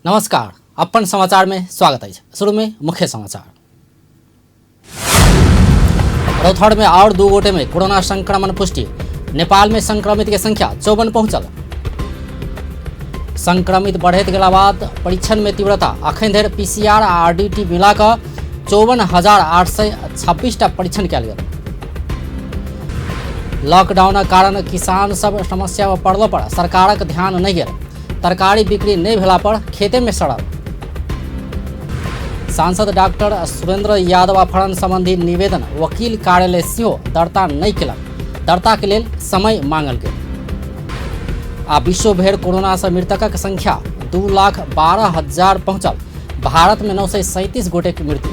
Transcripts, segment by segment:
नमस्कार, अपन समाचार में स्वागत अछि। शुरू में मुख्य समाचार। रौथहर में और 2 गोटे में कोरोना संक्रमण पुष्टि। नेपाल में संक्रमित के संख्या 54 पहुंचल। संक्रमित बढ़ैत गेला बाद परीक्षण में तीव्रता। अखन धरि पीसीआर आ आरडीटी मिला कऽ 54,826 टा परीक्षण कयल गेल। लॉकडाउनक कारण किसान सब समस्या में पड़लो पर सरकारक ध्यान नहीं गेल। तरकारी बिक्री नहीं भेला पर खेते में सड़ल। सांसद डॉक्टर सुरेंद्र यादव अपहरण संबंधी निवेदन वकील कार्यालय सेहो दर्ता नहीं केलक। दर्ता के लेल समय मांगल गेल। आ विश्व भरि कोरोना से मृतकक संख्या 2,12,000 पहुंचल। भारत में 937 गोटे के मृत्यु।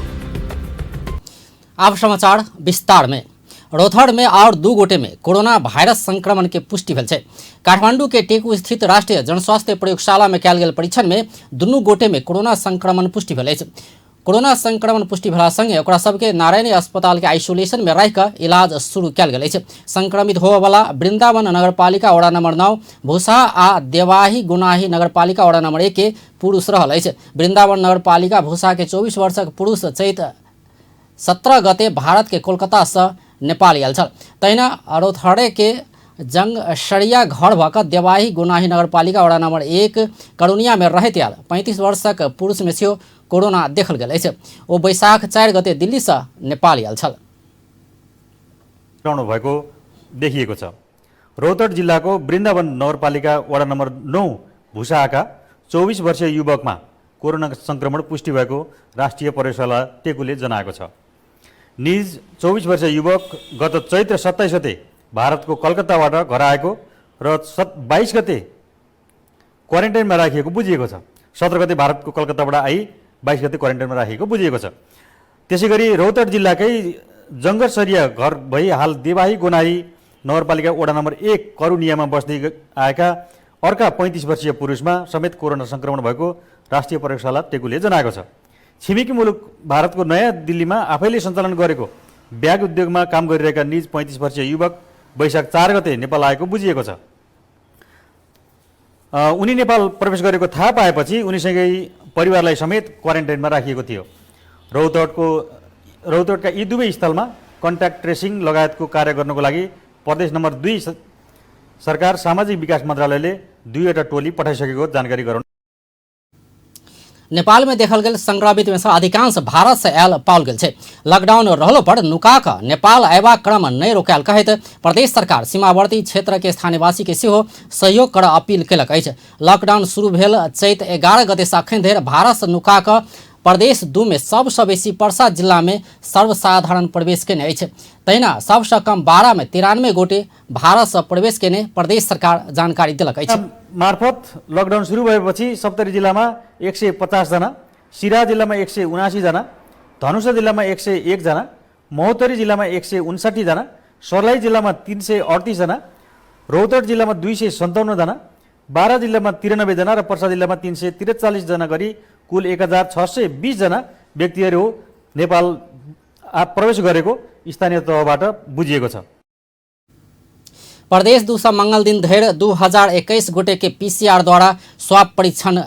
आब समाचार विस्तार में। रौथहर में और 2 गोटे में कोरोना वायरस संक्रमण के पुष्टि भेल छै। काठमांडू के टेकू स्थित राष्ट्रीय जनस्वास्थ्य प्रयोगशाला में कयल गेल परीक्षण में दुनू गोटे में कोरोना संक्रमण पुष्टि भेल अछि। कोरोना संक्रमण पुष्टि भेला संगे ओकरा सबके नारायणी अस्पताल के आइसोलेशन में राखि कऽ इलाज शुरू कयल गेल अछि। संक्रमित होबयवला वृंदावन नगरपालिका वडा नंबर 9 भूसा आ देवाही गुनाही नगरपालिका वडा नंबर 1 के पुरुष रहल अछि। वृंदावन नगरपालिका भूसा के 24 वर्षक पुरुष चैत 17 गते भारत के कोलकाता से नेपाल आयल छल। तहिना रौथहरे के जंगसरिया घर भऽ कऽ देवाही गुनाही नगरपालिका वडा नंबर 1 करुणिया में रहैत आयल 35 वर्षक पुरुष में सेहो कोरोना देखल गेल अछि। ओ वैशाख 4 गते दिल्ली से नेपाल आयल छल। रहनु भएको देखिएको छ। रौतहट जिल्लाको वृन्दावन नगरपालिका वडा नम्बर 9 भूषाका 24 वर्षीय युवकमा कोरोना संक्रमण पुष्टि भएको राष्ट्रिय प्रयोगशाला टेकुले जनाएको छ। निज 24 वर्षीय युवक गत चैत्र 27 गते भारतको कलकत्ताबाट घर आएको र 22 गते क्वारेन्टाइनमा राखिएको बुझिएको छ। 17 गते भारतको कलकत्ताबाट I 22 गते क्वारेन्टाइनमा राखिएको बुझिएको छ। त्यसैगरी रौतहट जिल्लाकै जङ्गरसरिया घर भई हाल देवाही गोनाही नगरपालिका वडा नम्बर 1 करुनियामा बस्दै आएका अर्का 35 वर्षीय पुरुषमा समेत कोरोना संक्रमण भएको राष्ट्रिय प्रयोगशाला टेकुले जनाएको छ। छिमेकी मुलुक भारतको नयाँ दिल्लीमा आफैले सञ्चालन गरेको ब्याग उद्योगमा काम गरिरहेका निज 35 वर्षीय युवक वैशाख 4 गते नेपाल आएको बुझिएको छ। उनी नेपाल प्रवेश गरेको थाहा पाएपछि उनीसँगै परिवारलाई समेत क्वारेन्टाइनमा राखिएको थियो। रौतहटका यी दुवै स्थलमा कन्ट्याक्ट ट्रेसिङ लगायतको कार्य गर्नको लागि प्रदेश नम्बर 2 सरकार सामाजिक विकास मन्त्रालयले 2वटा टोली पठाइसकेको जानकारी गराउनु। नेपाल में देखल गेल संक्रमित में से अधिकांश भारत से आयल पाओल गेल छै। लॉकडाउन रहलो पर नुका कऽ नेपाल अयबाक क्रम नहि रोकायल कहैत प्रदेश सरकार सीमावर्ती क्षेत्र के स्थानीयवासी के सेहो सहयोग करऽ अपील केलक अछि। लॉकडाउन शुरू भेल चैत 11 गते से अखन धरि भारत से नुका कऽ प्रदेश 2 में सबसँ बेसी पर्सा जिला में सर्वसाधारण प्रवेश केने अछि। तहिना सबसँ कम 12 में 93 गोटे भारत से प्रवेश केने प्रदेश सरकार जानकारी देलक अछि। मार्फत लकडाउन सुरु भएपछि सप्तरी जिल्लामा 150 जना, सिराहा जिल्लामा 179 जना, धनुषा जिल्लामा 101 जना, महोत्तरी जिल्लामा 159 जना, सर्लाही जिल्लामा 338 जना, रौतहट जिल्लामा 257 जना, बारा जिल्लामा 93 जना र पर्सा जिल्लामा 343 जना गरी कुल 1620 जना व्यक्तिहरू नेपाल प्रवेश गरेको स्थानीय तहबाट बुझिएको छ। प्रदेश 2 सँ मंगल दिन धरि 2021 गोटे के पीसीआर द्वारा स्वाब परीक्षण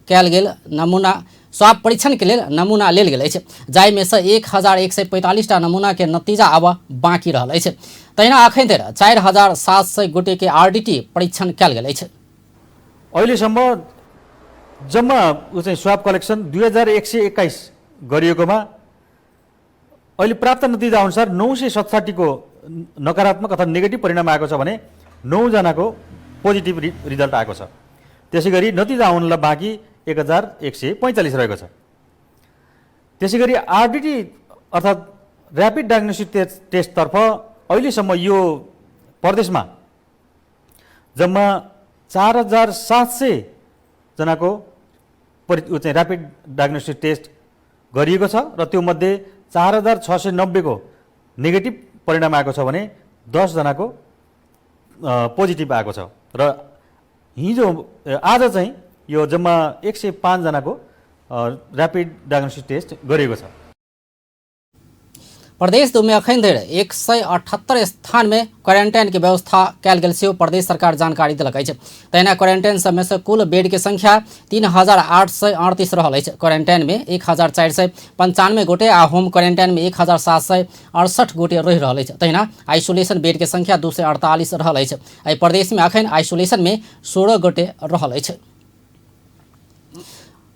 कयल गेल नमूना स्वाब परीक्षण के लेल नमूना लेल गेल अछि, जाहिमे सँ 1145 टा नमूना के नतीजा आब बाँकी रहल अछि। तहिना अखन धरि 4700 गोटे के आरडीटी परीक्षण कयल गेल अछि। अहिलेसम्म जम्मा ऊ चाहिँ स्वाब कलेक्सन 2121 गरिएकोमा अहिले प्राप्त नतिजा अनुसार 967 नकारात्मक अथवा नेगेटिभ परिणाम आएको छ भने 9 जनाको पोजिटिभ रिजल्ट आएको छ। त्यसै गरी नतिजा आउनलाई बाँकी 1145 रहेको छ। त्यसै गरी आरडिटी अर्थात् ऱ्यापिड डायग्नोस्टिक टेस्टतर्फ अहिलेसम्म यो प्रदेशमा जम्मा 4700 जनाको ऊ चाहिँ ऱ्यापिड डायग्नोस्टिक टेस्ट गरिएको छ र त्यो मध्ये 4690 नेगेटिभ परिणाम आएको छ भने 10 जनाको पोजिटिभ आएको छ र आज चाहिँ यो जम्मा 105 जनाको ऱ्यापिड डायग्नोस्टिक टेस्ट गरिएको छ। प्रदेश 2 में अखन धरि 178 स्थान में क्वारेंटाइन के व्यवस्था कयल गेल सेहो प्रदेश सरकार जानकारी देलक अछि। तहिना क्वारेंटाइन सबमे से कुल बेड के संख्या 3838 रहल अछि। क्वारेंटाइन में 1495 गोटे आ होम क्वारेंटाइन में 1768 गोटे रहि रहल अछि। तहिना आइसोलेशन बेड के संख्या 248 रहल अछि। एहि प्रदेश में अखन आइसोलेशन में 16 गोटे रहल अछि।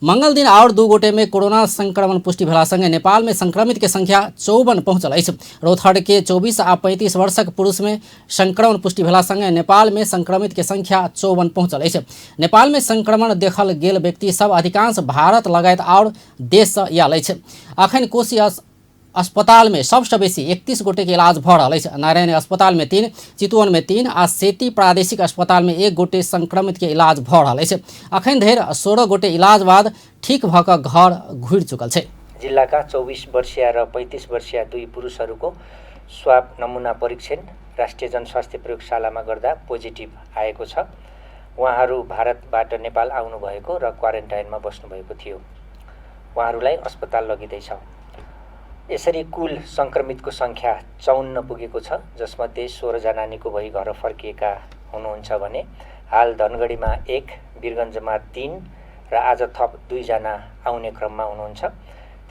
मंगल दिन आओर 2 गोटे में कोरोना संक्रमण पुष्टि भेला संगे नेपाल में संक्रमित के संख्या 54 पहुंचल अछि। रौतहट के 24 आ 35 वर्षक पुरुष में संक्रमण पुष्टि भेला संगे नेपाल में संक्रमित के संख्या 54 पहुंचल अछि। नेपाल में संक्रमण देखल गेल व्यक्ति सब अधिकांश भारत लगायत आओर देश से आयल अछि। अखन कोशी अस्पताल में सबसँ बेसी 31 गोटे के इलाज भऽ रहल अछि। नारायण अस्पताल में 3, चितवन में 3 आ सेती प्रादेशिक अस्पताल में 1 गोटे संक्रमित के इलाज भऽ रहल अछि। अखन धरि 16 गोटे इलाज बाद ठीक भऽ कऽ घर घुरि चुकल छै। जिल्लाका 24 वर्षीय र 35 वर्षीय 2 पुरुषहरूको स्वाब नमुना परीक्षण राष्ट्रिय जनस्वास्थ्य प्रयोगशालामा गर्दा पोजिटिभ आएको छ। उहाँहरू भारतबाट नेपाल आउनुभएको र क्वारेन्टाइनमा बस्नुभएको थियो। उहाँहरूलाई अस्पताल लगिँदैछ। यसरी कुल सङ्क्रमितको सङ्ख्या 54 पुगेको छ, जसमध्ये 16 जना निको भई घर फर्किएका हुनुहुन्छ भने हाल धनगढीमा 1, वीरगञ्जमा 3 र आज थप 2 जना आउने क्रममा हुनुहुन्छ।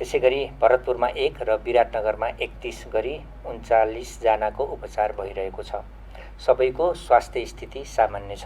त्यसैगरी भरतपुरमा 1 र विराटनगरमा 31 गरी 39 जनाको उपचार भइरहेको छ। सबैको स्वास्थ्य स्थिति सामान्य छ।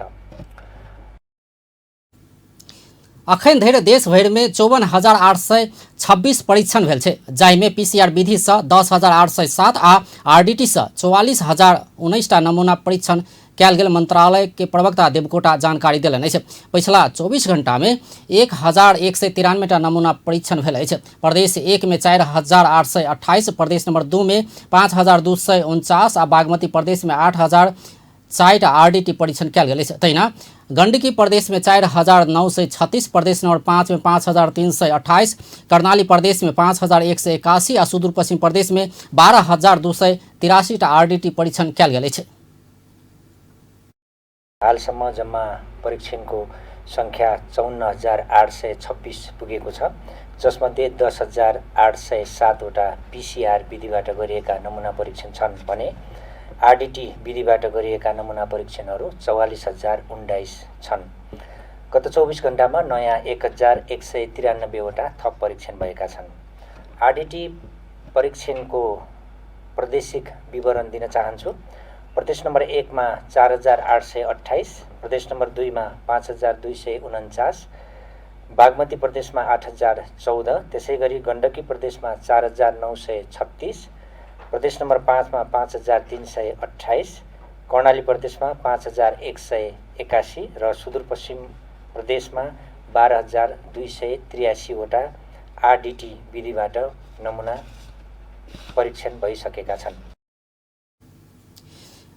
अखन धरि देशभरिमे 54,826 परीक्षण भेल छै, जाहिमे पीसीआर विधिसँ 10,807 आ आरडीटी सँ 44,019 टा नमूना परीक्षण कयल गेल मंत्रालय के प्रवक्ता देवकोटा जानकारी देलनि अछि। पछिला 24 घंटा में 1,193 टा नमूना परीक्षण भेल अछि। प्रदेश 1 में 4,828, प्रदेश नंबर 2 में 5,249 आ बागमती प्रदेश में 8,004 टा आरडीटी परीक्षण कयल गेल अछि। तहिना गंडकी प्रदेश में 4,936, प्रदेश नंबर 5 में 5,328, कर्णाली प्रदेश में 5,181 आ सुदूर पश्चिम प्रदेश में 12,283 टा आरडीटी परीक्षण कयल गेल अछि। हालसम्म जम्मा परीक्षणको सङ्ख्या 54,826 पुगेको छ, जसमध्ये 10,807 वटा पीसीआर विधिबाट गरिएका नमुना परीक्षण छन् भने आरडीटी विधिबाट गरिएका नमुना परीक्षणहरू 44,019 छन्। गत 24 घण्टामा नयाँ 1,193 वटा थप परीक्षण भएका छन्। आरडीटी परीक्षणको प्रादेशिक विवरण दिन चाहन्छु। प्रदेश नम्बर 1 मा 4,828, प्रदेश नम्बर 2 मा 5,249, बागमती प्रदेशमा 8,014, त्यसैगरी गण्डकी प्रदेशमा 4,936, प्रदेश नम्बर 5 मा 5,328, कर्णाली प्रदेशमा 5,181 र सुदूरपश्चिम प्रदेशमा 12,283 वटा आरडीटी विधिबाट नमुना परीक्षण भइसकेका छन्।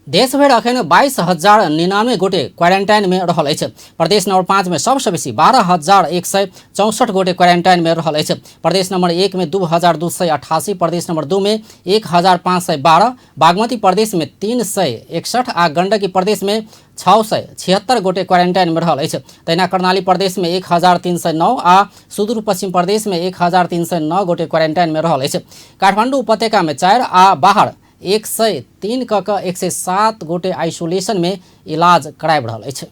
देशभरि अखन 22,099 गोटे क्वारेंटाइन में रहल अछि। प्रदेश नंबर 5 में सबसँ बेसी 12,164 गोटे क्वारेंटाइन में रहल अछि। प्रदेश नंबर 1 में 2,288, प्रदेश नंबर 2 में 1,512, बागमती प्रदेश में 361 आ गंडकी प्रदेश में 676 गोटे क्वारेंटाइन में रहल अछि। तहिना कर्णाली प्रदेश में 1,309 आ सुदूर पश्चिम प्रदेश में 1,309 गोटे क्वारेंटाइन में रहल अछि। काठमांडू उपत्यका में 4 आ बाहर 103 क 107 गोटे आइसोलेशन में इलाज कराबि रहल अछि।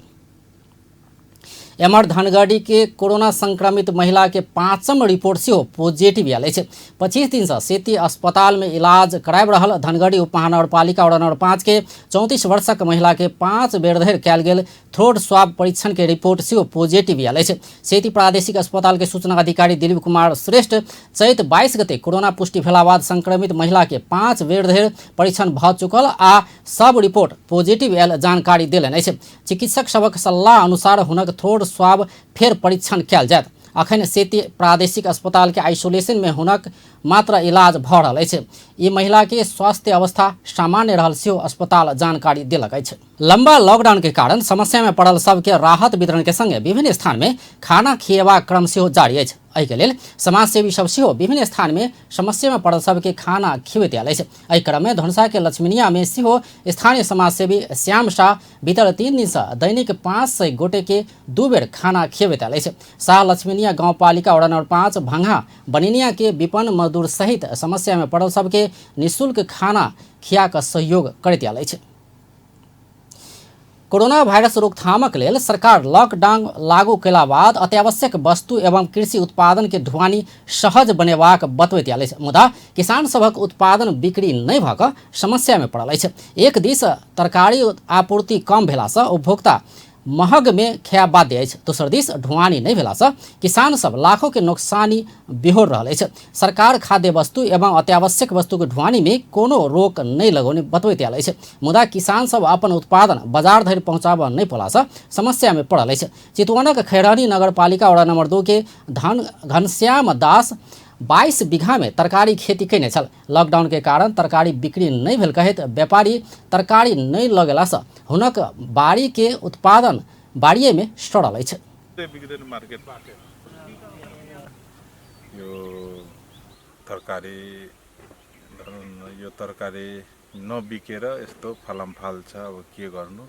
एम्हर धनगढ़ी के कोरोना संक्रमित महिला के 5म रिपोर्ट सेहो पॉजिटिव आयल अछि। 25 दिनसँ सेती अस्पताल में इलाज कराबि रहल धनगढ़ी उपमहानगरपालिका वार्ड नंबर 5 के 34 वर्षक महिला के 5 बेर धरि कयल गेल थ्रोट स्वाब परीक्षण के रिपोर्ट सेहो पॉजिटिव आयल अछि। सेती प्रादेशिक अस्पताल के सूचना अधिकारी दिलीप कुमार श्रेष्ठ चैत 22 गते कोरोना पुष्टि भेला बाद संक्रमित महिला के 5 बेर धरि परीक्षण भऽ चुकल आ सब रिपोर्ट पॉजिटिव आयल जानकारी देलनि अछि। चिकित्सक सभक सल्लाह अनुसार हुनक थ्रोट स्वाब फेर परीक्षण कयल जायत। अखन सेती प्रादेशिक अस्पताल के आइसोलेशन में हुनक मात्र इलाज भऽ रहल अछि। ई महिला के स्वास्थ्य अवस्था सामान्य रहल सेहो अस्पताल जानकारी देलक अछि। लंबा लॉकडाउन के कारण समस्या में पड़ल सबके राहत वितरण के संगे विभिन्न स्थान में खाना खिएबाक क्रम सेहो जारी अछि। एहिके लेल समाजसेवी सब सेहो विभिन्न स्थान में समस्या में पड़ल सबके खाना खिबैत आयल अछि। एहि क्रम में धनुषा के लक्ष्मीनिया में सेहो स्थानीय समाजसेवी श्याम शाह बीतल 3 दिन से दैनिक 500 गोटे के 2 बेर खाना खिबैत आयल अछि। शाह लक्ष्मीनिया गाउँपालिका वडा नम्बर 5 भंगा बनिनिया के विपन्न मजदूर सहित समस्या में पड़ल सबके निःशुल्क खाना खिया कऽ सहयोग करैत आयल अछि। कोरोना वायरस रोकथामक लेल सरकार लॉकडाउन लागू कयला बाद अत्यावश्यक वस्तु एवं कृषि उत्पादन के ढुआनी सहज बनेबाक बतबैत आयल अछि। मुदा किसान सभक उत्पादन बिक्री नहि भऽ कऽ समस्या में पड़ल अछि। एक दिस तरकारी आपूर्ति कम भेलासँ उपभोक्ता महग में खायब बाध्य अछि, दोसर दिस ढुआनी नहि भेलासँ किसान सब लाखों के नोकसानी बिहोर रहल अछि। सरकार खाद्य वस्तु एवं अत्यावश्यक वस्तु के ढुआनी में कोनो रोक नहि लगौने बतबैत आयल अछि। मुदा किसान सब अपन उत्पादन बाजार धरि पहुँचाबऽ नहि पौलासँ समस्या में पड़ल अछि। चितवनक खैरहनी नगरपालिका वडा नम्बर 2 के घनश्याम दास 22 बीघा में तरकारी खेती कयने छल। लॉकडाउन के कारण तरकारी बिक्री नहि भेल कहैत व्यापारी तरकारी नहि लऽ गेलासँ हुनक बाड़ी के उत्पादन बाड़िए में सड़ल अछि। बिक्दैन मार्केट यो तरकारी भनौँ न, यो तरकारी नबिकेर यस्तो फलामफाल छ। अब के गर्नु,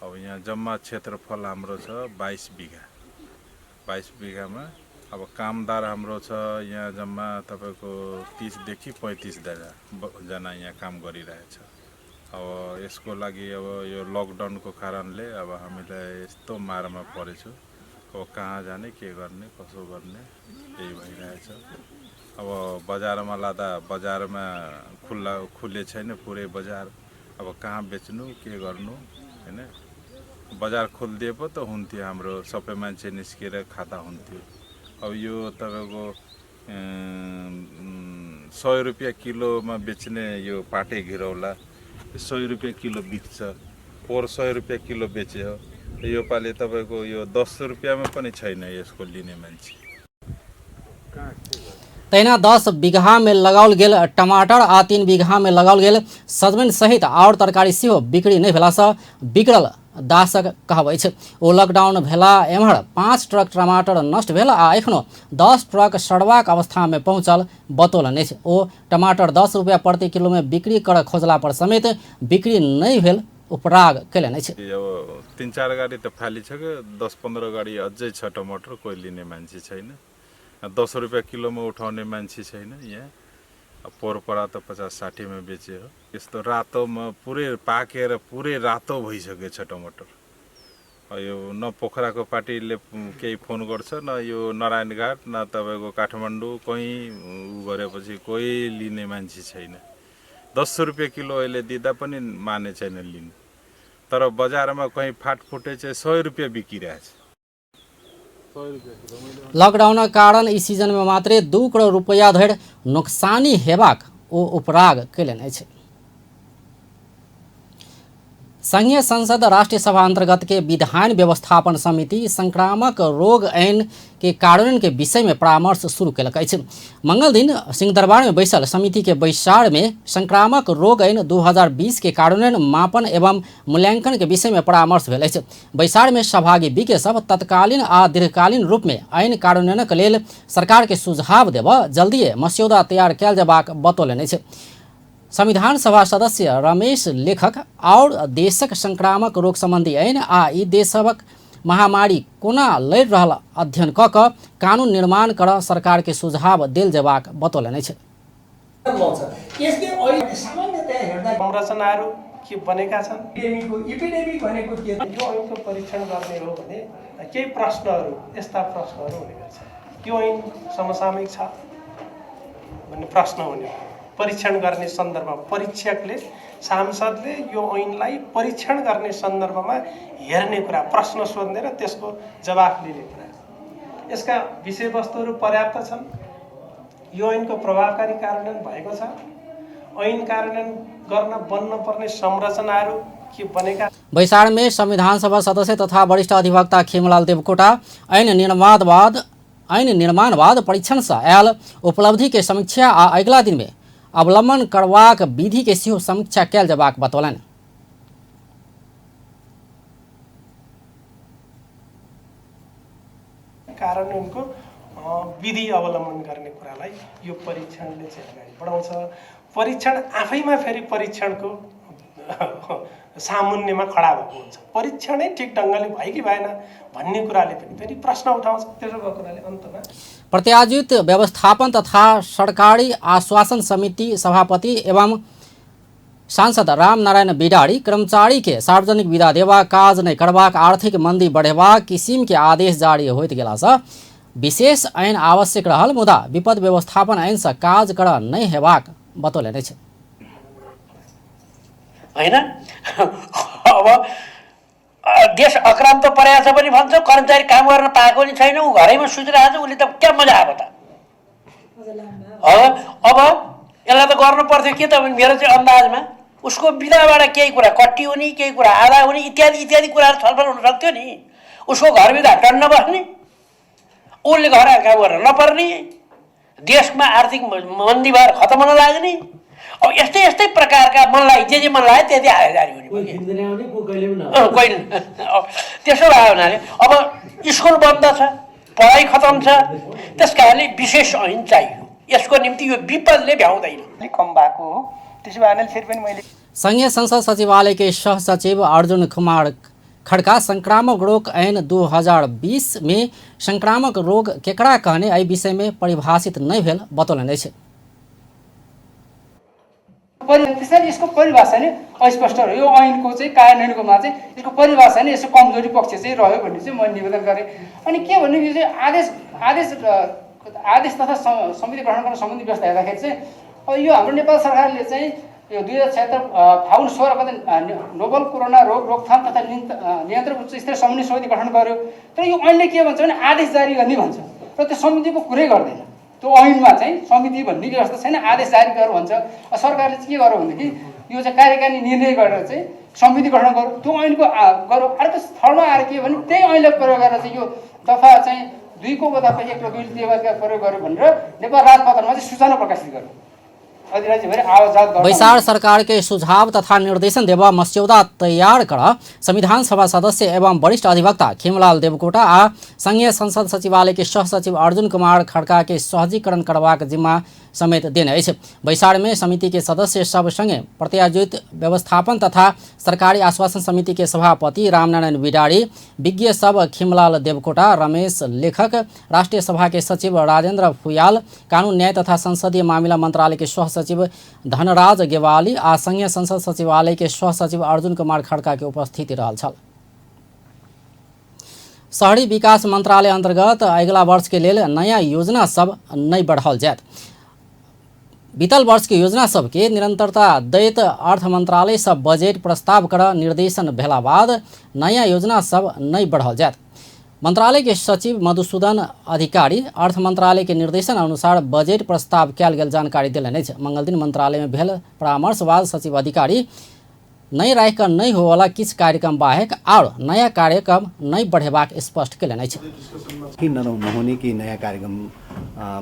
अब यहाँ जम्मा क्षेत्रफल हाम्रो छ 22 बिघा। 22 बिघामा अब कामदार हाम्रो छ यहाँ जम्मा तपाईँको 30 देखि 35 जना यहाँ काम गरिरहेछ। अब यसको लागि अब यो लकडाउनको कारणले अब हामीलाई यस्तो मारमा परेछु। अब कहाँ जाने, के गर्ने, कसो गर्ने, यही भइरहेछ। अब बजारमा लाँदा बजारमा खुल्ला खुले छैन पुरै बजार, अब कहाँ बेच्नु, के गर्नु हैन। बजार खोलिदिए पो त हुन्थ्यो, हाम्रो सबै मान्छे निस्केर खाता हुन्थ्यो। अब यो तपाईँको 100 रुपियाँ किलोमा बेच्ने यो पाटे घिरौला 100 रुपियाँ किलो बिक्छ। पोहोर 100 रुपियाँ किलो बेच्यो, यो पालि तपाईँको यो 10 रुपियाँमा पनि छैन यसको लिने मान्छे। तहिना 10 बीघा में लगाओल गेल टमाटर आ 3 बीघा में लगाओल गेल सजमनि सहित आओर तरकारी सेहो बिक्री नहि भेलासँ बिगड़ल दासक कहब अछि। ओ लॉकडाउन भेला एम्हर 5 ट्रक टमाटर नष्ट भेल आ एखनो 10 ट्रक सड़बाक अवस्था में पहुँचल बतौलनि अछि। ओ टमाटर 10 रुपया प्रति किलो में बिक्री करऽ खोजला पर समेत बिक्री नहि भेल उपराग कयलनि अछि। अब 3-4 गाडी त फालिसक्यो, 10-15 गाडी अझै छ टमाटर, कोही लिने मान्छे छैन। 10 रुपियाँ किलोमा उठाउने मान्छे छैन यहाँ। अब पोहोर त 50-60 मा बेच्यो। यस्तो रातोमा पुरै पाकेर पुरै रातो भइसकेको छ टमाटर। यो न पोखराको पार्टीले केही फोन गर्छ, न यो नारायणघाट, न तपाईँको काठमाडौँ, कहीँ उ गरेपछि कोही लिने मान्छे छैन। 10 रुपियाँ किलो अहिले दिँदा पनि माने छैन लिनु। तर बजारमा कहीँ फाटफुटे चाहिँ 100 रुपियाँ बिकिरहेछ। लॉकडाउनक कारण ई सीजन में मात्रे 2 करोड़ रुपया धरि नोकसानी हेबाक ओ उपराग कयलनि अछि। संघीय संसद राष्ट्रीय सभा अंतर्गत के विधान व्यवस्थापन समिति संक्रामक रोग ऐन के कार्यान्वयन के विषय में परामर्श शुरू केलक अछि। मंगल दिन सिंहदरबार में बैसल समिति के बैसार में संक्रामक रोग ऐन 2020 के कार्यान्वयन मापन एवं मूल्यांकन के विषय में परामर्श भेल अछि। बैसार में सहभागी विज्ञ सब तत्कालीन आ दीर्घकालीन रूप में ऐन कार्यान्वयनक लेल सरकार के सुझाव देबऽ जल्दिए मस्यौदा तैयार कयल जेबाक बतौलनि अछि। संविधान सभा सदस्य रमेश लेखक आओर देशक संक्रामक रोग संबंधी ऐन आ ई देशक महामारी कोना लड़ि रहल अध्ययन कऽ कऽ कानून निर्माण करऽ सरकार के सुझाव देल जेबाक बतौलनि अछि। संरचनाहरू के बनेका छन्, इपिडेमिक भनेको के, यो ऐनको परीक्षण गर्ने हो भने केही प्रश्नहरू, यस्ता प्रश्नहरू हुने गर्छ। यो ऐन समसामयिक छ भन्ने प्रश्न हुने। परीक्षण गर्ने सन्दर्भमा परीक्षकले, सांसदले यो ऐनलाई परीक्षण गर्ने सन्दर्भमा हेर्ने कुरा, प्रश्न सोध्ने र त्यसको जवाफ लिने कुरा। यसका विषयवस्तुहरू पर्याप्त छन्? यो ऐनको प्रभावकारी कार्यान्वयन भएको छ? ऐन कार्यान्वयन गर्न बन्न पर्ने संरचनाहरू के बनेका? बैसार में संविधान सभा सदस्य तथा वरिष्ठ अधिवक्ता खेमलाल देवकोटा ऐन निर्माणवाद परीक्षण से आयल उपलब्धि के समीक्षा आ अगिला दिन में अवलंबन करबाक विधि के सेहो समीक्षा कयल जेबाक बतौलनि। कार्यान्वयनको विधि अवलम्बन गर्ने कुरालाई यो परीक्षणले चाहिँ अगाडि बढाउँछ। परीक्षण आफैमा फेरि परीक्षणको सामुन्नेमा खडा भएको हुन्छ। परीक्षणै ठिक ढङ्गले भयो कि भएन भन्ने कुराले पनि फेरि प्रश्न उठाउँछ। त्यसो भएको हुनाले अन्तमा प्रत्याजित व्यवस्थापन तथा सरकारी आश्वासन समिति सभापति एवं सांसद रामनारायण बिडारी कर्मचारी के सार्वजनिक विदा देवा, काज नहि करबाक, आर्थिक मंदी बढ़ेबाक किसिम के आदेश जारी होइत गेलासँ विशेष ऐन आवश्यक रहल मुदा विपद व्यवस्थापन ऐन से काज कर नहि हेबाक बतौलनि अछि। होइन, अब देश अक्रान्त परेको छ पनि भन्छ, कर्मचारी काम गर्न पाएको पनि छैन, ऊ घरैमा सुतिरहेको छ, उसले त क्या मजा आयो त। अब यसलाई त गर्नु पर्थ्यो के त भने मेरो चाहिँ अन्दाजमा उसको बिदाबाट केही कुरा कट्टी हुने, केही कुरा आधा हुने इत्यादि इत्यादि कुराहरू छलफल हुन सक्थ्यो नि। उसको घर बिदा टन्न बस्ने, उसले घर काम गर्न नपर्ने, देशमा आर्थिक मन्दी भएर खतम हुन लाग्ने, अब यस्तै यस्तै प्रकारका मनलाई जे जे मन लाग्यो त्यति आयो जारी हुने। कोही त्यसो भयो हुनाले अब स्कुल बन्द छ, पढाइ खतम छ, त्यस कारणले विशेष ऐन चाहियो। यसको निम्ति यो विपदले भ्याउँदैन। अलिक कम भएको हो, त्यसो भए फेरि पनि मैले संघीय संसद सचिवालय के सह सचिव अर्जुन कुमार खड़का संक्रामक रोग ऐन 2020 में संक्रामक रोग केकरा कहने एहि विषय में परिभाषित नहि भेल बतौलनि अछि। त्यसैले यसको परिभाषा नै अस्पष्ट रह्यो। यो ऐनको चाहिँ कार्यान्वयनकोमा चाहिँ यसको परिभाषा नै यसो कमजोरी पक्ष चाहिँ रह्यो भन्ने चाहिँ म निवेदन गरेँ। अनि के भन्ने यो चाहिँ आदेश आदेश आदेश तथा समिति गठन गर्न सम्बन्धी व्यवस्था हेर्दाखेरि चाहिँ अब यो हाम्रो नेपाल सरकारले चाहिँ यो 2076 फागुन 16 गते नोभल कोरोना रोग रोकथाम तथा नियन्त्रण उच्च स्तरीय समन्वय समिति गठन गर्यो। तर यो ऐनले के भन्छ भने आदेश जारी गर्ने भन्छ र त्यो समितिको कुरै गर्दैन। त्यो ऐनमा चाहिँ समिति भन्ने व्यवस्था छैन, आदेश जारी गर भन्छ। सरकारले चाहिँ के गर्यो भनेदेखि यो चाहिँ कार्यकारिणी निर्णय गरेर चाहिँ समिति गठन गर्यो, त्यो ऐनको गर्यो। अर्को थर्डमा आएर के भने त्यही ऐनलाई प्रयोग गरेर चाहिँ यो दफा चाहिँ 2 को दफा 1 र 2 प्रयोग गर्यो भनेर नेपाल राजपत्रमा चाहिँ सूचना प्रकाशित गर्यो। बैसार सरकार के सुझाव तथा निर्देशन देवा मस्यौदा तैयार कर संविधान सभा सदस्य एवं वरिष्ठ अधिवक्ता खेमलाल देवकोटा आ संघीय संसद सचिवालय के सह सचिव अर्जुन कुमार खड़का के सहजीकरण करबाक जिम्मा समेत देने अछि। बैसार में समिति के सदस्य सब संगे प्रत्यायोजित व्यवस्थापन तथा सरकारी आश्वासन समिति के सभापति रामनारायण बिडारी, विज्ञ सब खिमलाल देवकोटा, रमेश लेखक, राष्ट्रिय सभा के सचिव राजेंद्र फुयाल, कानून न्याय तथा संसदीय मामिला मंत्रालय के सह सचिव धनराज गेवाली आ संघीय संसद सचिवालय के सह सचिव अर्जुन कुमार खड़का के उपस्थिति रहल छल। शहरी विकास मंत्रालय अंतर्गत अगिला वर्ष के लेल नया योजना सब नहि बढ़ाओल जायत। बीतल वर्ष के योजना सबके निरंतरता दैत अर्थ मंत्रालय सब बजट प्रस्ताव कर निर्देशन भेला बाद नया योजना सब नहीं बढ़ाओल जायत। मंत्रालय के सचिव मधुसूदन अधिकारी अर्थ मंत्रालय के निर्देशन अनुसार बजट प्रस्ताव कयल गेल जानकारी देलनि अछि। मंगलदिन मंत्रालय में भेल परामर्श बाद सचिव अधिकारी नहि राखि कऽ नहि होवला किछु कार्यक्रम बाहेक आओर नया कार्यक्रम नहि बढ़ेबाक स्पष्ट कयलनि अछि। नहुने कि नयाँ कार्यक्रम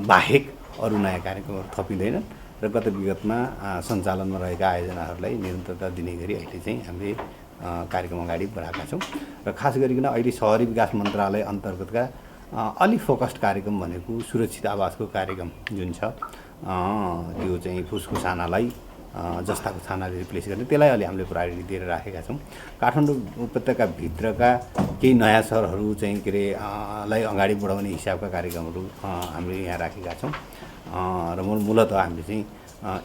बाहेक अरू नयाँ कार्यक्रमहरू थपिँदैन र गत विगतमा सञ्चालनमा रहेका आयोजनाहरूलाई निरन्तरता दिने गरी अहिले चाहिँ हामीले कार्यक्रम अगाडि बढाएका छौँ र खास गरिकन अहिले सहरी विकास मन्त्रालय अन्तर्गतका अलि फोकस्ड कार्यक्रम भनेको सुरक्षित आवासको कार्यक्रम जुन छ त्यो चाहिँ फुसको छानालाई जस्ताको छानाले रिप्लेस गर्ने त्यसलाई अलि हामीले प्रायोरिटी दिएर राखेका छौँ। काठमाडौँ उपत्यकाभित्रका केही नयाँ सहरहरू चाहिँ के अरे लाई अगाडि बढाउने हिसाबका कार्यक्रमहरू हामीले यहाँ राखेका छौँ र मूलतः हामीले चाहिँ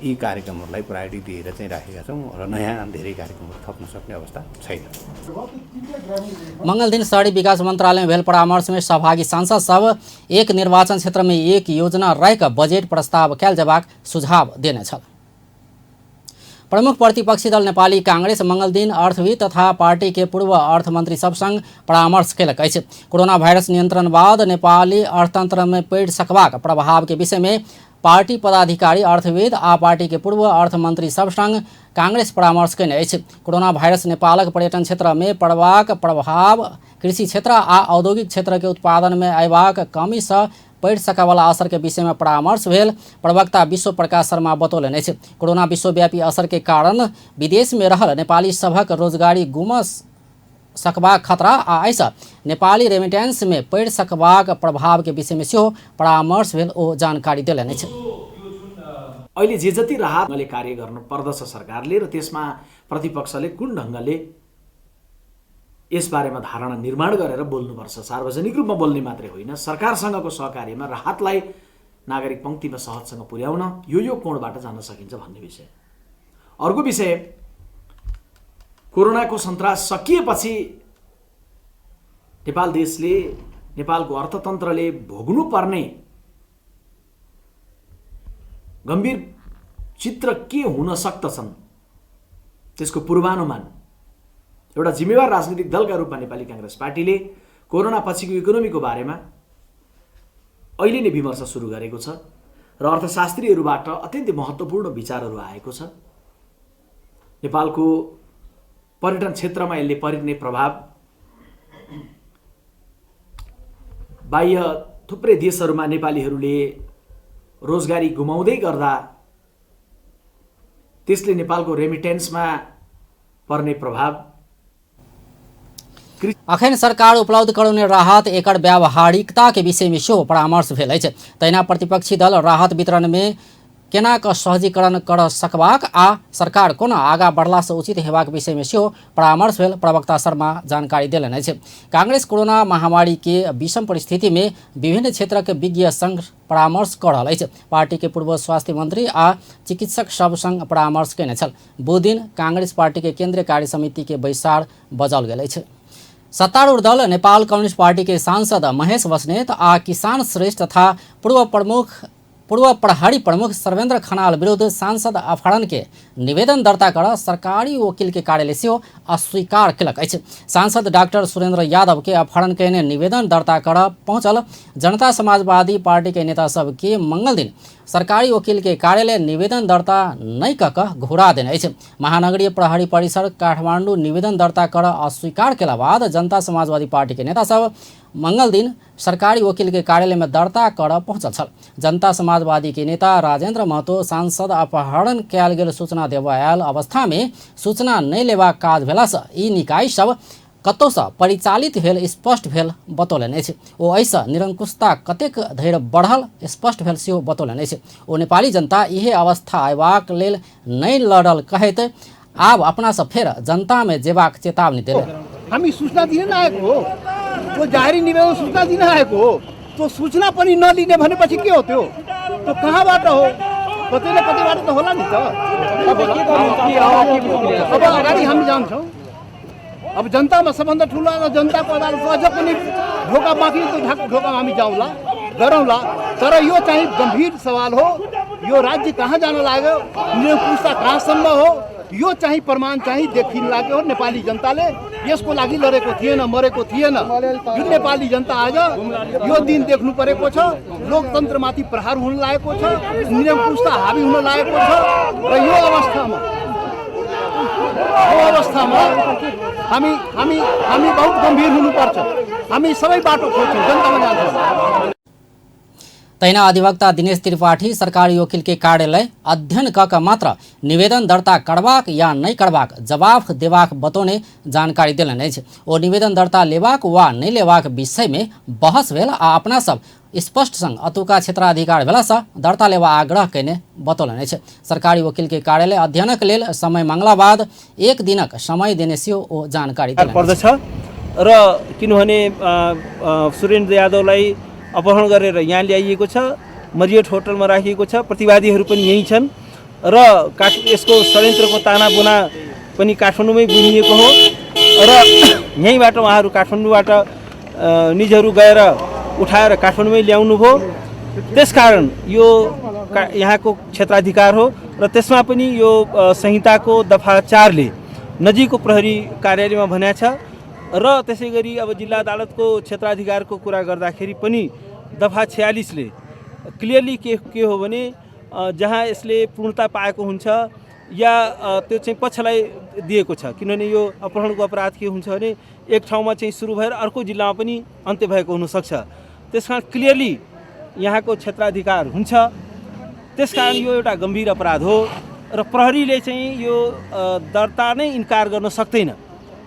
यी कार्यक्रमहरूलाई प्रायोरिटी दिएर चाहिँ राखेका छौँ र नयाँ धेरै कार्यक्रमहरू थप्न सक्ने अवस्था छैन। मंगलदिन शहरी विकास मंत्रालय में भेल परामर्श में सहभागी सांसद सब एक निर्वाचन क्षेत्र में एक योजना राखि बजट प्रस्ताव कयल जेबाक सुझाव देने छल। प्रमुख प्रतिपक्षी दल नेपाली कांग्रेस मंगलदिन अर्थविद तथा पार्टी के पूर्व अर्थमंत्री सब संग परामर्श केलक अछि। कोरोना वायरस नियंत्रण बाद नेपाली अर्थतंत्र में पड़ि सकबाक प्रभाव के विषय में पार्टी पदाधिकारी, अर्थविद आ पार्टी के पूर्व अर्थमंत्री सब संग कांग्रेस परामर्श कयने अछि। कोरोना वायरस नेपालक पर्यटन क्षेत्र में पड़बाक प्रभाव, कृषि क्षेत्र आ औद्योगिक क्षेत्र के उत्पादन में अयबाक कमी सँ पड़ि सकयवला असर के विषय में परामर्श भेल प्रवक्ता विश्व प्रकाश शर्मा बतौलनि अछि। कोरोना विश्वव्यापी असर के कारण विदेश में रहल नेपाली सभक रोजगारी गुम सकबाक खतरा आ एहिसँ नेपाली रेमिटेंस में पड़ि सकबाक प्रभाव के विषय में सेहो परामर्श भेल ओ जानकारी देलनि अछि। अहिले जे जति राहतले कार्य गर्नु पर्दछ सरकारले र त्यसमा प्रतिपक्षले कुन ढङ्गले यसबारेमा धारणा निर्माण गरेर बोल्नुपर्छ, सार्वजनिक रूपमा बोल्ने मात्रै होइन, सरकारसँगको सहकार्यमा राहतलाई नागरिक पङ्क्तिमा सहजसँग पुर्याउन यो यो कोणबाट जान सकिन्छ भन्ने विषय। अर्को विषय, कोरोनाको सन्तास सकिएपछि नेपाल देशले, नेपालको अर्थतन्त्रले भोग्नुपर्ने गम्भीर चित्र के हुन सक्दछन् त्यसको पूर्वानुमान एउटा जिम्मेवार राजनीतिक दलका रूपमा नेपाली काङ्ग्रेस पार्टीले कोरोना पछिको इकोनोमीको बारेमा अहिले नै विमर्श सुरु गरेको छ र अर्थशास्त्रीहरूबाट अत्यन्तै महत्त्वपूर्ण विचारहरू आएको छ। नेपालको पर्यटन क्षेत्रमा यसले पर्ने प्रभाव, बाह्य थुप्रै देशहरूमा नेपालीहरूले रोजगारी गुमाउँदै गर्दा त्यसले नेपालको रेमिटेन्समा पर्ने प्रभाव। अखन सरकार उपलब्ध करौने राहत एकर व्यावहारिकता के विषय में सेहो परामर्श भेल अछि। तहिना प्रतिपक्षी दल राहत वितरण में केना क सहजीकरण कर सकबाक आ सरकार कोना आगा बढ़ला से उचित हेबाक विषय में सेहो परामर्श भेल प्रवक्ता शर्मा जानकारी देलनि अछि। कांग्रेस कोरोना महामारी के विषम परिस्थिति में विभिन्न क्षेत्र के विज्ञ संग परामर्श क रहल अछि। पार्टी के पूर्व स्वास्थ्य मंत्री आ चिकित्सक सब संग परामर्श केने छल। बुध दिन कांग्रेस पार्टी के केंद्रीय कार्य समिति के बैसार बजाओल गेल अछि। सत्तारूढ़ दल नेपाल कम्युनिस्ट पार्टी के सांसद महेश बस्नेत आ किसान श्रेष्ठ तथा पूर्व प्रहरी प्रमुख सर्वेन्द्र खनाल विरुद्ध सांसद अपहरण के निवेदन दर्ता कर सरकारी वकील के कार्यालय सेहो अस्वीकार केलक अछि। सांसद डॉक्टर सुरेंद्र यादव के अपहरण केने निवेदन दर्ता कर पहुंचल जनता समाजवादी पार्टी के नेता सब के मंगल दिन सरकारी वकील के कार्यालय निवेदन दर्ता नहि कऽ कऽ घुरा देने अछि। महानगरीय प्रहरी परिसर काठमांडू निवेदन दर्ता कर अस्वीकार केला बाद जनता समाजवादी पार्टी के नेता सब मंगल दिन सरकारी वकील के कार्यालय में दर्ता कर पहुंचल छल। जनता समाजवादी के नेता राजेंद्र महतो सांसद अपहरण कयल गेल सूचना देबय आयल अवस्था में सूचना नहि लेबाक काज भेलासँ ई निकाय सब कतौसँ परिचालित भेल स्पष्ट भेल बतौलनि अछि। ओ एहिसँ निरंकुशता कतेक धरि बढ़ल स्पष्ट भेल सेहो बतौलनि अछि। ओ नेपाली जनता इहे अवस्था अयबाक लेल नहि लड़ल कहैत आब अपना सब फेर जनता में जेबाक चेतावनी देलनि। हामी सूचना दिन आएको हो, त्यो जाहेरी निवेदन सूचना दिन आएको हो। त्यो सूचना पनि नलिने भनेपछि के हो त्यो? त्यो कहाँबाट हो? कतै न कतैबाट त होला नि त। अब अगाडि हामी जान्छौँ। अब जनतामा सबभन्दा ठुलो जनताको अदालतको अझ पनि ढोका बाँकी, त्यो ढोकामा हामी जाउँला, गरौँला। तर यो चाहिँ गम्भीर सवाल हो। यो राज्य कहाँ जान लाग्यो, निरङ्कुशता कहाँसम्म हो, यो चाहिँ प्रमाण चाहिँ देखिन लाग्यो हो। नेपाली जनताले यसको लागि लडेको थिएन, मरेको थिएन। जुन नेपाली जनता आज यो दिन देख्नु परेको छ, लोकतन्त्रमाथि प्रहार हुन लागेको छ, निरङ्कुशता हाबी हुन लागेको छ र यो अवस्थामा हामी हामी हामी बहुत गम्भीर हुनुपर्छ। हामी सबै बाटो खोज्छौँ, जनतामा जान्छौँ। तहिना अधिवक्ता दिनेश त्रिपाठी सरकारी वकील के कार्यालय अध्ययन क क मात्र निवेदन दर्ता करबाक या नहि करबाक जवाफ देबाक बतौने जानकारी देलनि अछि। ओ निवेदन दर्ता लेबाक वा नहि लेबाक विषय में बहस भेल आ अपना सब स्पष्ट संग अतुका क्षेत्राधिकार भेलासँ दर्ता लेबा आग्रह कयने बतौलनि अछि। सरकारी वकील के कार्यालय अध्ययनक लेल समय मांगला बाद एक दिनक समय देने सेहो ओ जानकारी देलनि पर्दछ र किनभने सुरेन्द्र यादवलाई अपहरण गरेर यहाँ ल्याइएको छ, मरियट होटलमा राखिएको छ, प्रतिवादीहरू पनि यहीँ छन् र यसको षड्यन्त्रको तानाबुना पनि काठमाडौँमै बुनिएको हो र यहीँबाट उहाँहरू काठमाडौँबाट निजहरू गएर उठाएर काठमाडौँमै ल्याउनु भयो। त्यसकारण यो यहाँको क्षेत्राधिकार हो र त्यसमा पनि यो संहिताको दफा 4 ले नजिकको प्रहरी कार्यालयमा भनेको छ र त्यसै गरी अब जिल्ला अदालतको क्षेत्राधिकारको कुरा गर्दाखेरि पनि दफा 46 ले क्लियरली के हो भने जहाँ यसले पूर्णता पाएको हुन्छ या त्यो चाहिँ पक्षलाई दिएको छ। किनभने यो अपहरणको अपराध के हुन्छ भने एक ठाउँमा चाहिँ सुरु भएर अर्को जिल्लामा पनि अन्त्य भएको हुनसक्छ। त्यसकारण क्लियरली यहाँको क्षेत्राधिकार हुन्छ। त्यसकारण यो एउटा गम्भीर अपराध हो र प्रहरीले चाहिँ यो दर्ता नै इन्कार गर्न सक्दैन।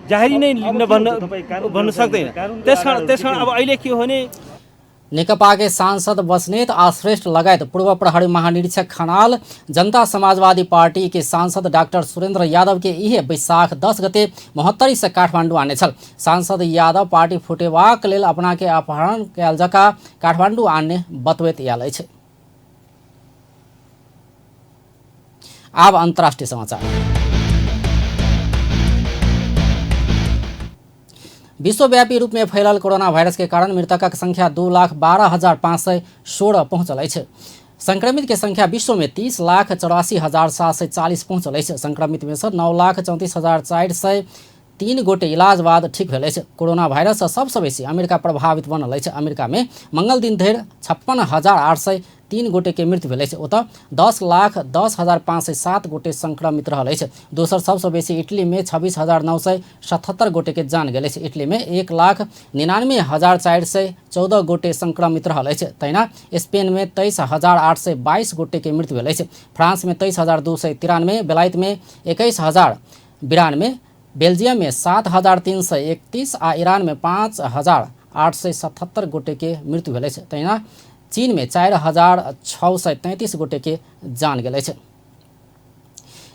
जाहेरी नै लिन्न भन्न सक्दैन। त्यसकारण अब अहिले के हो भने नेकपा के सांसद बस्नेत आ श्रेष्ठ लगायत पूर्व प्रहरी महानिरीक्षक खनाल जनता समाजवादी पार्टी के सांसद डाक्टर सुरेन्द्र यादव के इहे वैशाख 10 गते महोत्तरी से काठमाडौँ आने छल। सांसद यादव पार्टी फुटेबाक लेल अपना के अपहरण कयल जका काठमाडौँ आने बतबैत आयल अछि। आब अंतर्राष्ट्रीय समाचार। विश्वव्यापी रूप में फैलल कोरोना वायरस के कारण मृतकक संख्या 2,12,516 पहुंचल अछि। संक्रमित के संख्या विश्व में 30,84,740 पहुंचल अछि। संक्रमित में से 9,34,403 गोटे इलाज बाद ठीक भेल अछि। कोरोना वायरस से सबसँ बेसी अमेरिका प्रभावित बनल अछि। अमेरिका में मंगल दिन धरि 56,803 गोटे के मृत्यु भेल अछि। ओतऽ 10,10,507 गोटे संक्रमित रहल अछि। दोसर सबसँ बेसी इटली में 26,977 गोटे के जान गेल अछि। इटली में 1,99,414 गोटे संक्रमित रहल अछि। तहिना स्पेन में 23,822 गोटे के मृत्यु भेल अछि। फ्रांस में 23,293, बेलायत में 21,092, बेल्जियम में 7,331 आ ईरान में 5,877 गोटे के मृत्यु भेल अछि। तहिना चीन में 4,633 गोटे के जान गेल अछि।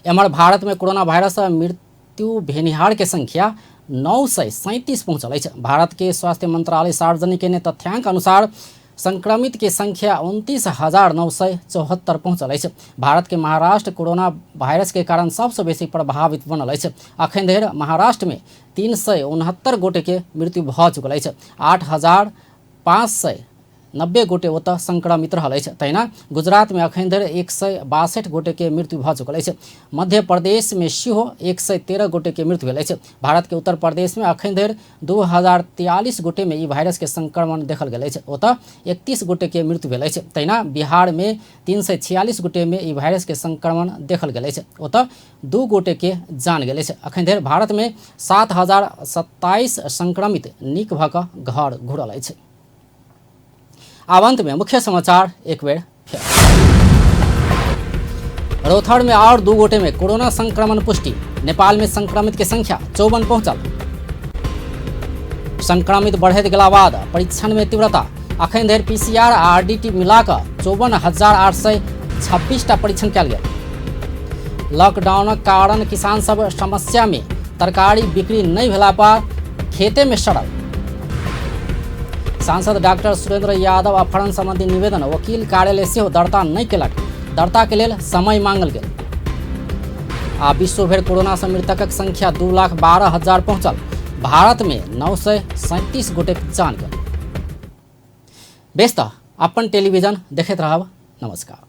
एम्हर भारत में कोरोना वायरस से मृत्यु भेनिहार के संख्या 937 पहुंचल अछि। भारत के स्वास्थ्य मंत्रालय सार्वजनिक केने तथ्यांक अनुसार संक्रमित के संख्या 29,974 पहुंचल अछि। भारत के महाराष्ट्र कोरोना वायरस के कारण सबसँ बेसी प्रभावित बनल अछि। अखन धरि महाराष्ट्र में 369 गोटे के मृत्यु भऽ चुकल अछि। 8,590 गोटे ओतऽ संक्रमित रहल अछि। तहिना गुजरात में अखन धरि 162 गोटे के मृत्यु भऽ चुकल अछि। मध्य प्रदेश में सेहो 113 गोटे के मृत्यु भेल अछि। भारत के उत्तर प्रदेश में अखन धरि 2,043 गोटे में ई वायरस के संक्रमण देखल गेल अछि। ओतऽ 31 गोटे के मृत्यु भेल अछि। तहिना बिहार में 346 गोटे में ई वायरस के संक्रमण देखल गेल अछि। ओतऽ 2 गोटे के जान गेल अछि। अखन धरि भारत में 7,027 संक्रमित नीक भऽ कऽ घर घुरल अछि। आब अंत में मुख्य समाचार एक बेर फेर। रौथर में और 2 गोटे में कोरोना संक्रमण पुष्टि। नेपाल में संक्रमित के संख्या 54 पहुंचल। संक्रमित बढ़ैत गेला बाद परीक्षण में तीव्रता। अखन धरि पीसीआर आ आरडीटी मिलाकऽ 54,826 टा परीक्षण कयल गेल। लॉकडाउनक कारण किसान सब समस्या में तरकारी बिक्री नहि भेला पर खेते में सड़ल। सांसद डाक्टर सुरेंद्र यादव अपहरण संबंधी निवेदन वकील कार्यालय सेहो दर्ता नहि केलक। दर्ता के लेल समय मांगल गेल। आ विश्वभरि कोरोना से मृतकक संख्या 2,12,000 पहुंचल। भारत में 937 गोटे जान गेल। बेस तऽ अपन टेलीविजन देखैत रहब। नमस्कार।